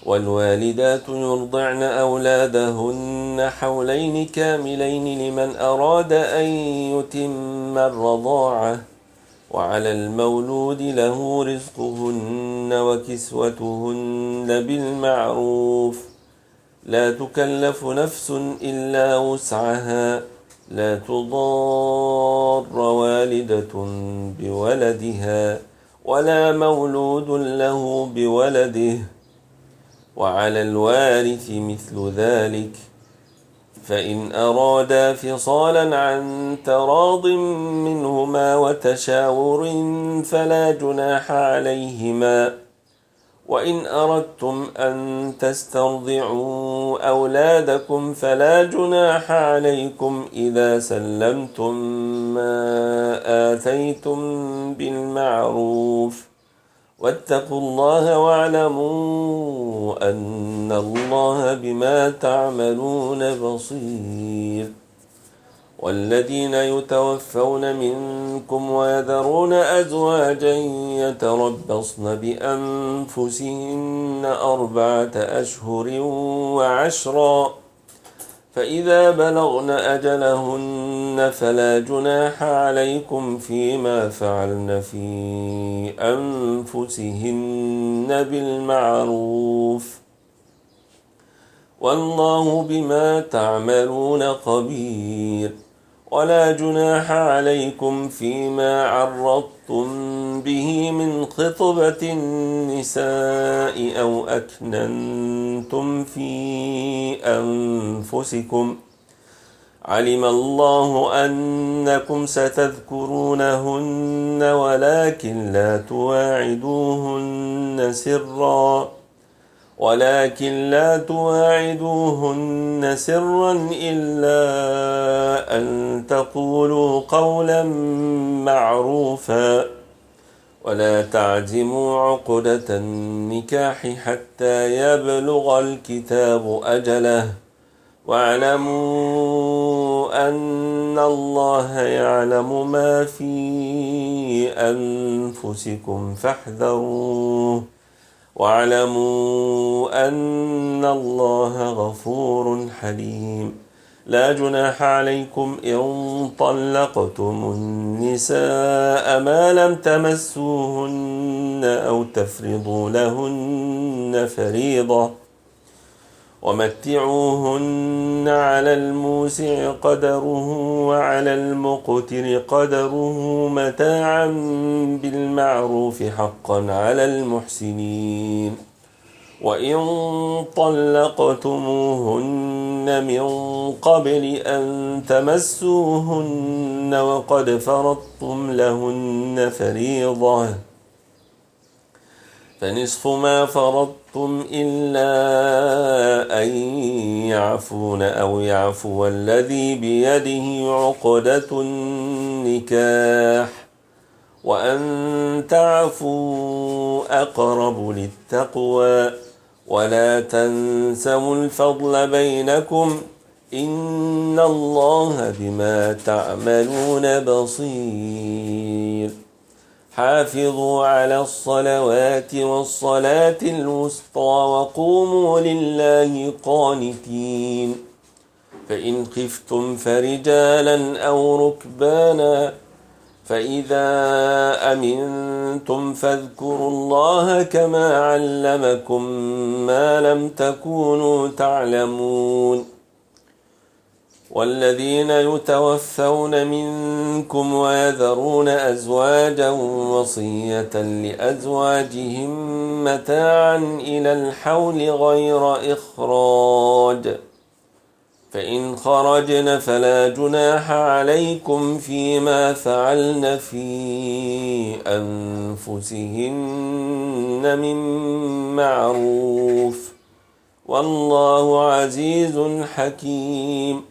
والوالدات يرضعن أولادهن حولين كاملين لمن أراد أن يتم الرضاعة، وعلى المولود له رزقهن وكسوتهن بالمعروف، لا تكلف نفس إلا وسعها، لا تضار والدة بولدها ولا مولود له بولده، وعلى الوارث مثل ذلك، فإن أرادا فصالا عن تراض منهما وتشاور فلا جناح عليهما. وإن أردتم أن تسترضعوا أولادكم فلا جناح عليكم إذا سلمتم ما آتيتم بالمعروف، واتقوا الله واعلموا أن الله بما تعملون بصير. والذين يتوفون منكم ويذرون أزواجا يتربصن بأنفسهن 4 أشهر وعشرا، فإذا بلغن أجلهن فلا جناح عليكم فيما فعلن في أنفسهن بالمعروف، والله بما تعملون خبير. ولا جناح عليكم فيما عرضتم به من خطبة النساء أو أكننتم في أنفسكم، علم الله أنكم ستذكرونهن ولكن لا تواعدوهن سرا إلا أن تقولوا قولا معروفا، ولا تعزموا عقدة النكاح حتى يبلغ الكتاب أجله، واعلموا أن الله يعلم ما في أنفسكم فاحذروه، واعلموا أن الله غفور حليم. لا جناح عليكم إن طلقتم النساء ما لم تمسوهن أو تفرضوا لهن فريضة، ومتعوهن على الموسع قدره وعلى المقتر قدره متاعا بالمعروف حقا على المحسنين. وإن طلقتموهن من قبل أن تمسوهن وقد فرضتم لهن فريضة فنصف ما فرضتم إلا أن يعفون أو يعفو الذي بيده عقدة النكاح، وأن تعفوا أقرب للتقوى، ولا تنسوا الفضل بينكم إن الله بما تعملون بصير. حافظوا على الصلوات والصلاة الوسطى وقوموا لله قانتين. فإن خفتم فرجالا أو ركبانا فإذا أمنتم فاذكروا الله كما علمكم ما لم تكونوا تعلمون. والذين يتوفون منكم ويذرون أزواجا وصية لأزواجهم متاعا إلى الحول غير إخراج، فإن خرجن فلا جناح عليكم فيما فعلن في أنفسهن من معروف، والله عزيز حكيم.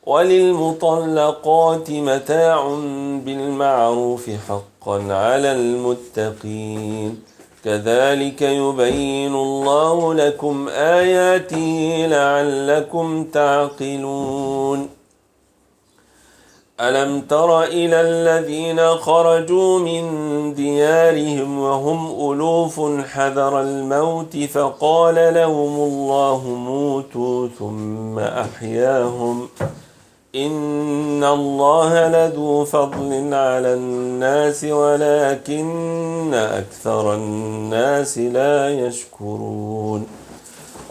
وللمطلقات متاع بالمعروف حقا على المتقين. كذلك يبين الله لكم آياته لعلكم تعقلون. ألم تر إلى الذين خرجوا من ديارهم وهم ألوف حذر الموت فقال لهم الله موتوا ثم أحياهم إن الله لذو فضل على الناس ولكن أكثر الناس لا يشكرون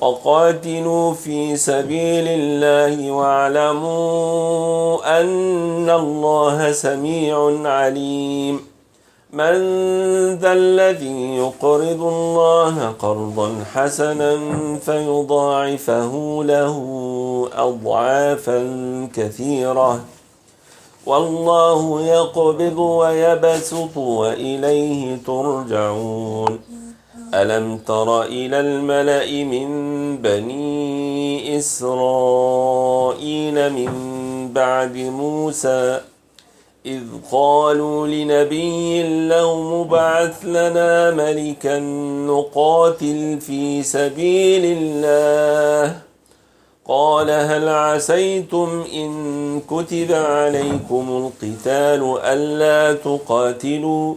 وقاتلوا في سبيل الله واعلموا أن الله سميع عليم من ذا الذي يقرض الله قرضا حسنا فيضاعفه له أضعافا كثيرة والله يقبض ويبسط وإليه ترجعون ألم تر إلى الملأ من بني إسرائيل من بعد موسى إذ قالوا لنبي له مبعث لنا ملكا نقاتل في سبيل الله قال هل عسيتم إن كتب عليكم القتال ألا تقاتلوا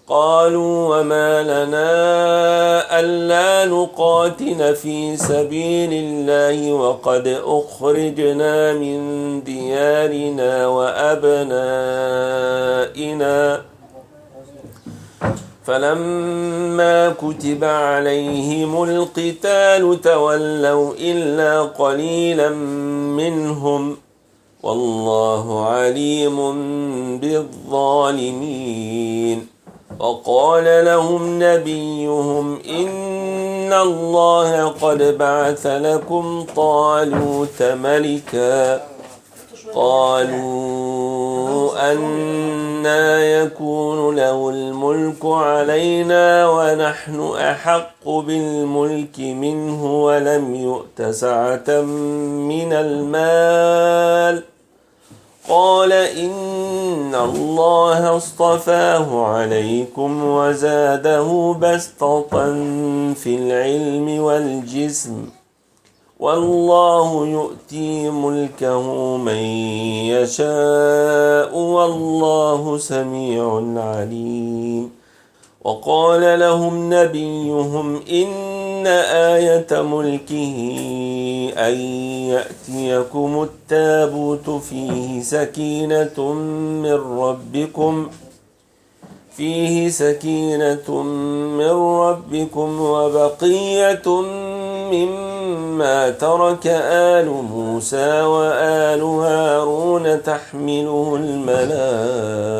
قالوا وما لنا ألا نقاتل في سبيل الله وقد أخرجنا من ديارنا وأبنائنا فلما كتب عليهم القتال تولوا إلا قليلا منهم والله عليم بالظالمين وقال لهم نبيهم إن الله قد بعث لكم طالوت ملكا قالوا أنى يكون له الملك علينا ونحن أحق بالملك منه ولم يؤت سعة من المال قال إن الله اصطفاه عليكم وزاده بسطة في العلم والجسم والله يؤتي ملكه من يشاء والله سميع عليم وقال لهم نبيهم إن آية ملكه أن يأتيكم التابوت فيه سكينة من ربكم وبقية مما ترك آل موسى وآل هارون تحمله الملائكة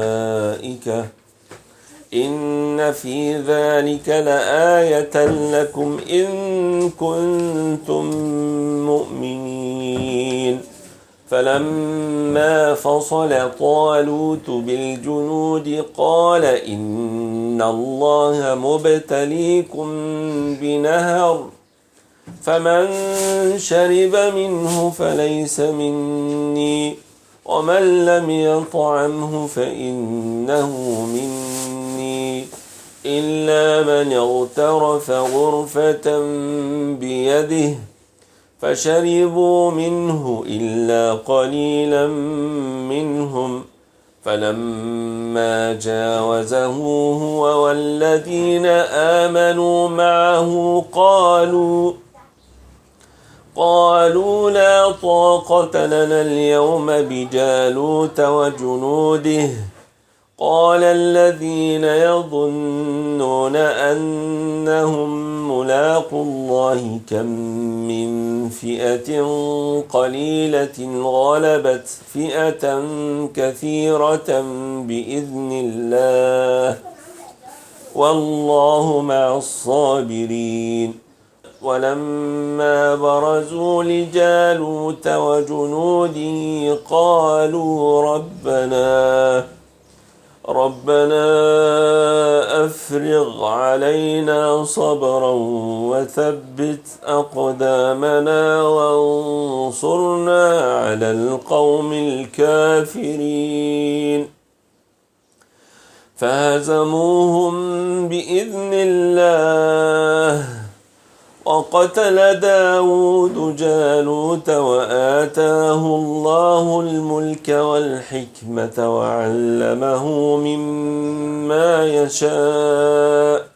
إن في ذلك لآية لكم إن كنتم مؤمنين فلما فصل طالوت بالجنود قال إن الله مبتليكم بنهر فمن شرب منه فليس مني ومن لم يطعمه فإنه مني إلا من اغترف غرفة بيده فشربوا منه إلا قليلا منهم فلما جاوزه هو والذين آمنوا معه قالوا لا طاقة لنا اليوم بجالوت وجنوده قال الذين يظنون أنهم ملاقو الله كم من فئة قليلة غلبت فئة كثيرة بإذن الله والله مع الصابرين ولما برزوا لجالوت وجنوده قالوا ربنا أفرغ علينا صبرا وثبت أقدامنا وانصرنا على القوم الكافرين فهزموهم بإذن الله وقتل داود جالوت وآتاه الله الملك والحكمة وعلمه مما يشاء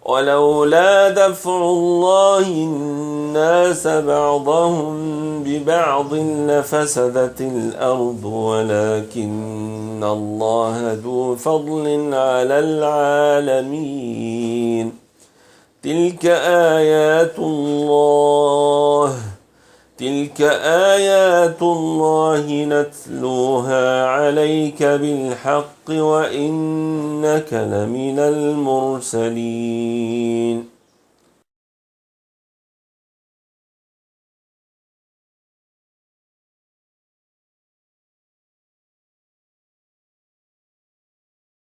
ولولا دفع الله الناس بعضهم ببعض لفسدت الأرض ولكن الله ذو فضل على العالمين تلك آيات الله نتلوها عليك بالحق وإنك لمن المرسلين